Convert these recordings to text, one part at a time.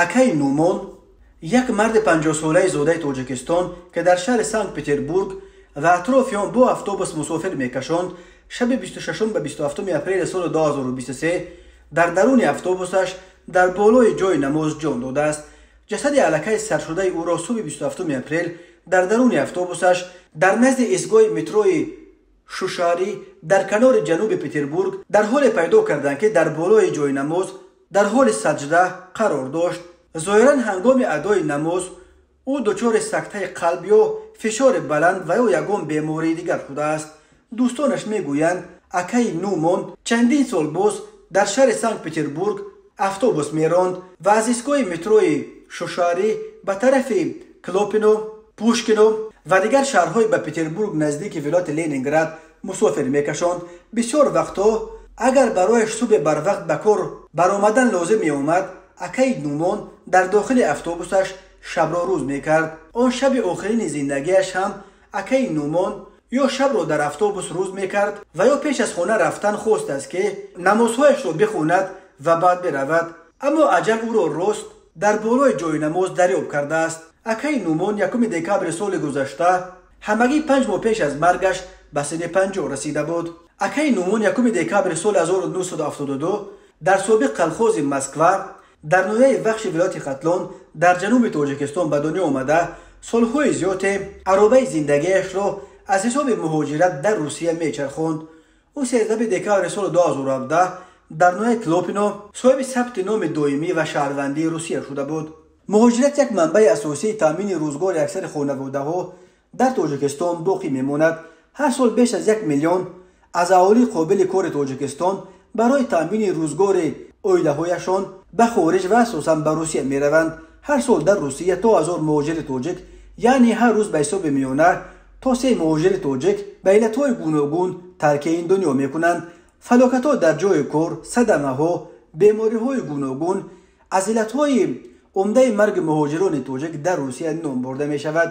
Акаи Нумон як марди 50-солаи зодаи Тоҷикистон, ки дар шаҳри Санкт-Петербург ва атрофи он бо автобус мусофир мекашонд, шаби 26 ба 27 апрели соли 2023 дар даруни автобусаш дар болои ҷои намоз ҷон додааст. Ҷасади аллакай саршудаи ӯро субҳи 27 апрел дар даруни автобусаш дар назди истгоҳи метрои Шушарӣ дар канори ҷануби Петербург дар ҳоле пайдо карданд, ки дар болои ҷои намоз дар ҳоли саҷда қарор дошт. Зоҳиран, ҳангоми адои намоз ӯ дучори сактаи қалб ё фишори баланд ва ё ягон бемории дигар шудааст. Дӯстонаш мегӯянд, акаи Нумон чандин сол боз дар шаҳри Санкт-Петербург автобус меронд ва аз истгоҳи метрои Шушарӣ ба тарафи Клопино, Пушкино ва дигар шаҳрҳои ба Петербург наздики вилояти Ленинград мусофир мекашонд. Бисёр вақтҳо, агар барояш субҳе барвақт ба кор баромадан лозим меомад, акаи Нумон дар дохили автобусаш шабро рӯз мекард. Он шаби охирини зиндагиаш ҳам акаи Нумон ё шабро дар автобус рӯз мекард ва ё пеш аз хона рафтан хостааст, ки намозҳояшро бихонад ва баъд биравад, аммо аҷал ӯро рост дар болои ҷои намоз дарёб кардааст. Акаи Нумон 1 декабри соли гузашта, ҳамагӣ 5 моҳ пеш аз маргаш, ба синни 50 расида буд. Акаи Нумон 1 декабри соли 1972 дар собиқ колхози Москва дар ноҳияи Вахши вилояти Хатлон дар ҷануби Тоҷикистон ба дунё омада, солҳои зиёде аробаи зиндагиашро аз ҳисоби муҳоҷират дар Русия мечархонд. Ӯ 13 декабри соли 2017 дар ноҳияи Клопино соҳиби сабти номи доимӣ ва шаҳрвандии Русия шуда буд. Муҳоҷират як манбаи асосии таъмини рӯзгори аксари хонаводаҳо дар Тоҷикистон боқӣ мемонад. Ҳар сол беш аз 1 миллион аз аҳолии қобили кори Тоҷикистон барои таъмини рӯзгори оилаҳояшон ба хориҷ ва асосан ба Русия мераванд. Ҳар сол дар Русия то 1000 муҳоҷири тоҷик, яъне ҳар рӯз ба ҳисоби миёна то се муҳоҷири тоҷик, ба иллатҳои гуногун тарки ин дунё мекунанд. Фалокатҳо дар ҷои кор, садамаҳо, бемориҳои гуногун аз иллатҳои умдаи марги муҳоҷирони тоҷик дар Русия ном бурда мешавад.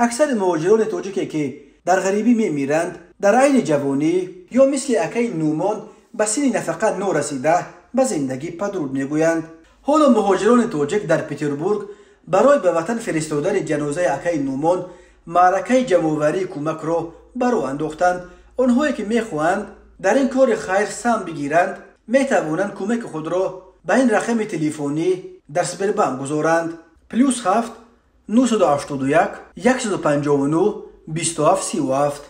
Аксари муҳоҷирони тоҷике, ки дар ғарибӣ мемиранд, дар айни ҷавонӣ ё мисли акаи Нумон ба синни нафақа норасида ба зиндагӣ падруд мегӯянд. Ҳоло муҳоҷирони тоҷик дар Петербург барои ба ватан фиристодани ҷанозаи акаи Нумон маъракаи ҷамъоварии кӯмакро ба роҳ андохтанд. Онҳое, ки мехоҳанд дар ин кори хайр саҳм бигиранд, метавонанд кӯмаки худро ба ин рақами телефонӣ дар Сбербанк гузоранд: +7 981 159 27 37.